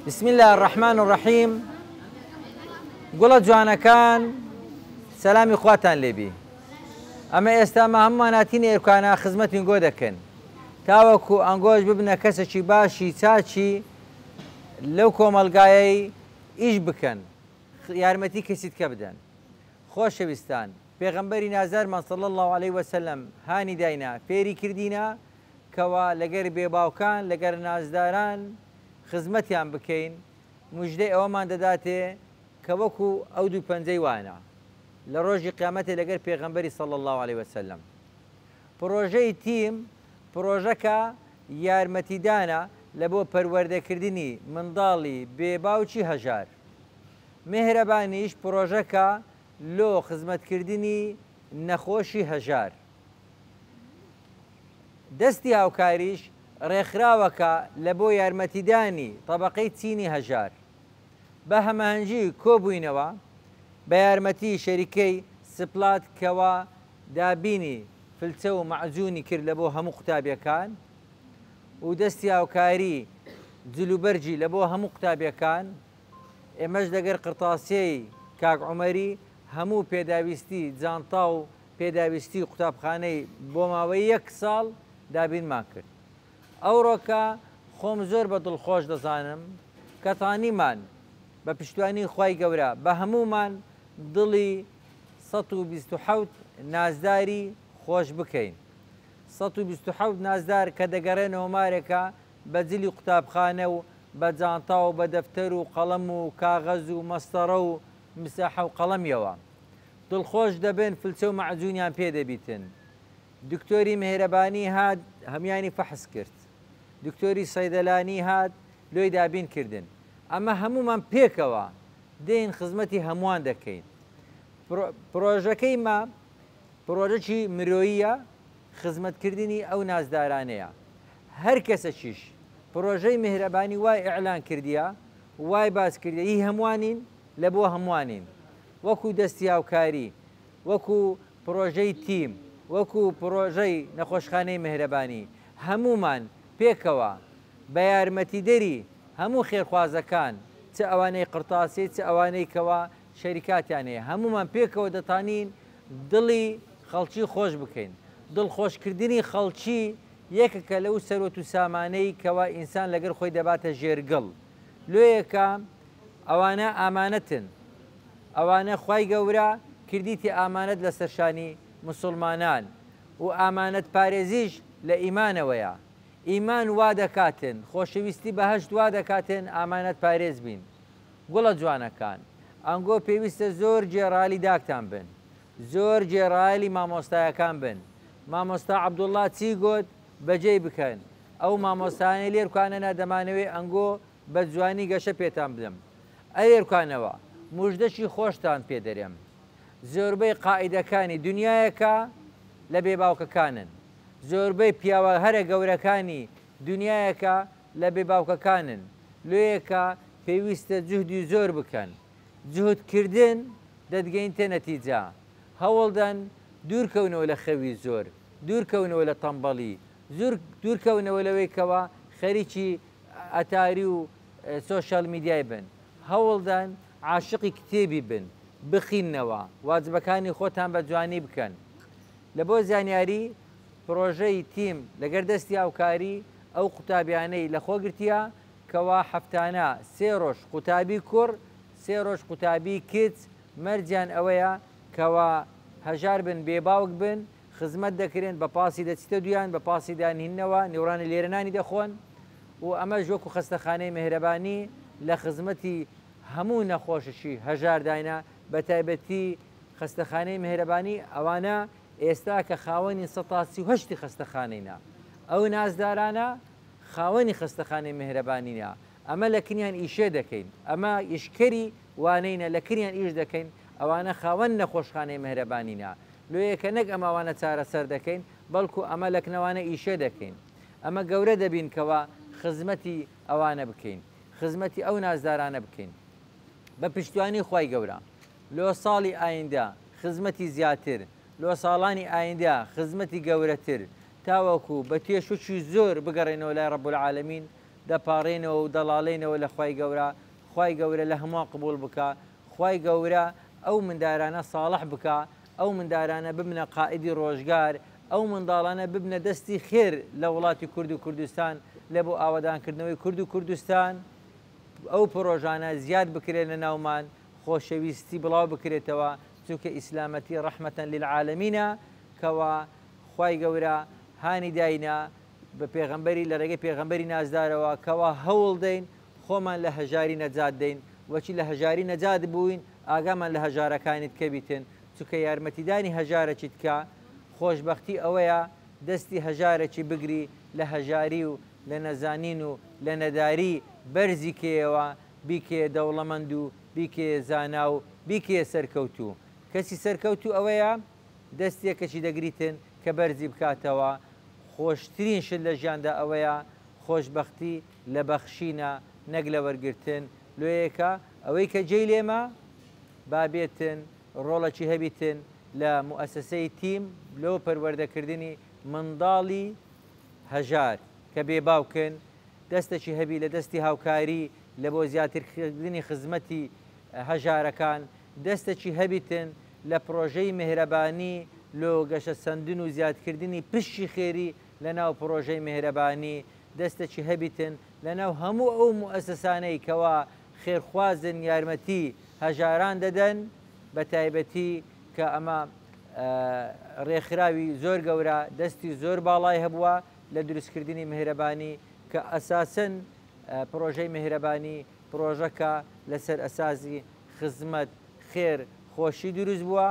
بسم اللە الرحمن الرحیم گوڵە جوانەکان سەلامی خواتان لێبی ئەمە ئێستا مە هەموومان هاتینە ئێرکانە خزمەتین گۆ دەکەن تاوەکو ئەنگۆش ببنە کەسێکی باشی چاکی لەو کۆمەڵگایەی ئیش بکەن یارمەتی کەسی تکە بدەن خۆشەویستان پێغەمبەری نازدارمان صلی اللە علیە وسلم هانی داینا فێری کردینە کەوا لەگەر بێباوکان لەگەر نازداران خزمەتیان بکەین موژدەی ئەوەمان دەداتێ کە وەکو ئەو دوو پەنجەی وانە لە ڕۆژی قیامەتێ لەگەر پێغەمبەری صلی اللە علیە وسلم. پڕۆژەی تیم پڕۆژەکە یارمەتیدانە لە بۆ پەروەردەکردنی منداڵی بێ باوکی هەژار. میهرەبانیش پڕۆژەکە لۆ خزمەتکردنی نەخۆشی هەژار. دەستی هاوکاریش ڕێکخراوەکە لە بۆ یارمەتیدانی تەبەقەی چینی هەژار. بە هەماهەنگی کۆبووینەوە بە یارمەتی شەریکەی سپلات کەوا دابینی فلچە و مەعجونی کرد لە بۆ هەموو قوتابیەکان و دەستی هاوکاری جلوبەرگی لە بۆ هەموو قوتابیەکان ئێمەش لەگەر قرتاسیەی کاک عومەری هەموو پێداویستی جانتا و پێداویستی قوتابخانەی بۆ ماوەی یەک ساڵ دابینمان کرد. ئەوڕۆکە خۆم زۆر بە دڵخۆش دەزانم کە تانیمان بە پشتوانی خوای گەورە بە هەموومان دڵی 127 نازداری خۆش بکەین. 127 نازدار کە دەگەڕێنەوە مارێکە بە جلی قوتابخانە و بە جانتا و بە دەفتەر و قەڵەم و کاغەز و مەستەڕە و مساحە و قەڵەمیەوە. دڵخۆش دەبن فلچە و مەعجونیان پێ دەبیتن. دکتۆری مێهرەبانی هات هەمویانی فەحس کرد. دکتۆری سەیدەلانی هات لۆی دابین کردن. ئەمە هەموومان پێکەوە دێین خزمەتی هەمووان دەکەین. پرۆژەکەی مە پرۆژەکی مرۆییە خزمەتکردنی ئەو نازدارانەیە. هەر کەسەکیش پرۆژەی مێهرەبانی وای ئیعلان کردیە وای باس کردیە هی هەمووانین لە بۆ هەمووانین. وەکو دەستی هاوکاری، وەکو پڕۆژەی تیم، وەکو پڕۆژەی نەخۆشخانەی میهرەبانی، هەموومان پێکەوە بە یارمەتیدەری هەموو خێرخوازەکان، چ ئەوانەی قرتاسی، چ ئەوانەی کەوا شەریکاتیان هەیە، هەموومان پێکەوە دەتانین دڵی خەڵکی خۆش بکەین. دڵخۆشکردنی خەڵکی یەکێکە لەو سەروەت و سامانەی کەوا ئینسان لەگەر خۆی دەباتە ژێر گڵ. لۆیەکە ئەوانە ئامانەتن ئەوانە خوای گەورە کردیتی ئامانەت لەسەر شانی موسوڵمانان و ئامانەت پارێزیش لە ئیمانەوەیە ئیمان وا دەکاتن خۆشەویستی بەهەشت وا دەکاتن ئامانەت پارێز بین گوڵە جوانەکان ئەنگۆ پێویستە زۆر گێڕالی داکتان بن زۆر گێڕایەلی مامۆستایەکان بن مامۆستا عەبدوڵا چی گۆت بەجێی بکەن ئەو مامۆستایانەی لێرکانەنا دەمانەوێ ئەنگۆ بە جوانی گەشە پێتان بدەم ئەوێرکانەوە موژدەکی خۆشتان پێ دەرێم زۆربەی قائیدەکانی دونیایەکە لە بێ باوکەکانن زۆربەی پیاوە هەرە گەورەکانی دونیایەکە لە بێ باوکەکانن لۆیەکە پێویستە جوهدی زۆر بکەن جوهد کردن دەتگەینتە نەتیجە هەوڵدەن دوورکەونەوە لە خەوی زۆر دوورکەونەوە لە تەمبەڵی دوورکەونەوە لەوەی کەوا خەریکی ئەتاری و سۆشیال میدیای بن هەوڵدەن عاشقی کتێبی بن بخیننەوە واجبەکانی خۆتان بە جوانی بکەن لە بۆ زانیاری پرۆژەی تیم لەگەر دەستی هاوکاری ئەو قوتابیانەی لە خۆ گرتیە کەوا هەفتانە سێ ڕۆژ قوتابی کوڕ سێ ڕۆژ قوتابی کچ مەرجیان ئەوەیە کەوا هەژار بن بێ باوک بن خزمەت دەکرێن بە پاسی دەچیتە دویان بە پاسی دانهیننەوە نیوڕانە لێرە نانی دەخۆن و ئەمەش وەکو خەستەخانەی مێهرەبانی لە خزمەتی هەموو نەخۆششی هەژارداینە بە تایبەتی خەستەخانەی مێهرەبانی ئەوانە ئێستا کە خاوەنی 138 خەستەخانەینە ئەو نازدارانە خاوەنی خەستەخانەی مێهرەبانینە ئەمە لە کنیان ئیشێ دەکەین ئەمە ئیشکەری وانەینە لە کنیان ئیش دەکەین ئەوانە خاوەن نەخۆشخانەی مێهرەبانینە لۆیە کە نەک ئەمە ئەوانە چارەسەر دەکەین بەڵکو ئەمە لەکنەوانە ئیشێ دەکەین ئەمە گەورە دەبین کەوا خزمەتی ئەوانە بکەین خزمەتی ئەو نازدارانە بکەین بە پشتیوانی خوای گەورە لۆ ساڵی ئایندە خزمەتی زیاتر لۆ ساڵانی ئایندە خزمەتی گەورەتر تاوەکو بە تێشوکی زۆر بگەڕێنەوە لای رب العالمین. دەپاڕێینەوە و دەڵاڵێینەوە لە خوای گەورە، خوای گەورە لە هەمووان قبوڵ بکا، خوای گەورە ئەو مندارانە ساڵح بکا، ئەو مندارانە ببنە قائیدی ڕۆژگار، ئەو منداڵانە ببنە دەستی خێر لە وڵاتی کورد و کوردستان لە بۆ ئاوەدانکردنەوەی کورد و کوردستان، ئەو پڕۆژانە زیاد بکرێت لە ناومان، خۆشەویستی بڵاو بکرێتەوە، چونکە ئیسلامەتی ڕەحمەتەن للعالمینە، کەوا خوای گەورە هانی داینە بە پێغەمبەری لە ڕێگەی پێغەمبەری نازدارەوە کەوا هەوڵ دەین خۆمان لە هەژاری نەجات دەین وەچی لە هەژاری نەجات بووین ئاگامان لە هەژارەکانی تکە بیتن چونکە یارمەتیدانی هەژارەکی تکە خۆشبەختی ئەوەیە دەستی هەژارەکی بگری لە هەژاری و لە نەزانین و لە نەداری بەرزی کەیەوە بیکەیە دەوڵەمەند و بیکەیە زانا و بیکەیە سەرکەوتوو کەسی سەرکەوتوو ئەوەیە دەستێکەکی دەگریتن کە بەرزی بکاتەوە، خۆشترین شت لە ژیاندا ئەوەیە خۆشبەختی لە بەخشینە نەک لە وەرگرتن، لۆیەکە ئەوەی کە جێی لێمە با بێتن ڕۆڵەکی هەبیتن لە موئەسەسەی تیم لۆ پەروەردەکردنی منداڵی هەژار کە بێ باوکن، دەستەکی هەبی لە دەستی هاوکاری لە بۆ زیاترکردنی خزمەتی هەژارەکان، دەستەکی هەبیتن لە پڕۆژەی میهرەبانی لۆ گەشەسەندن و زیادکردنی پشکی خێری لە ناو پڕۆژەی میهرەبانی، دەستەکی هەبیتن لە ناو هەموو ئەو موئەسەسانەی کەوا خێرخوازن یارمەتی هەژاران دەدەن، بە تایبەتی کە ئەمە ڕێکخراوی زۆر گەورە دەستی زۆر باڵای هەبووە لە دروستکردنی میهرەبانی کە ئەساسەن پڕۆژەی میهرەبانی پڕۆژەکە لەسەر ئەساسی خزمەت، خێر، خۆشی دروست بووە.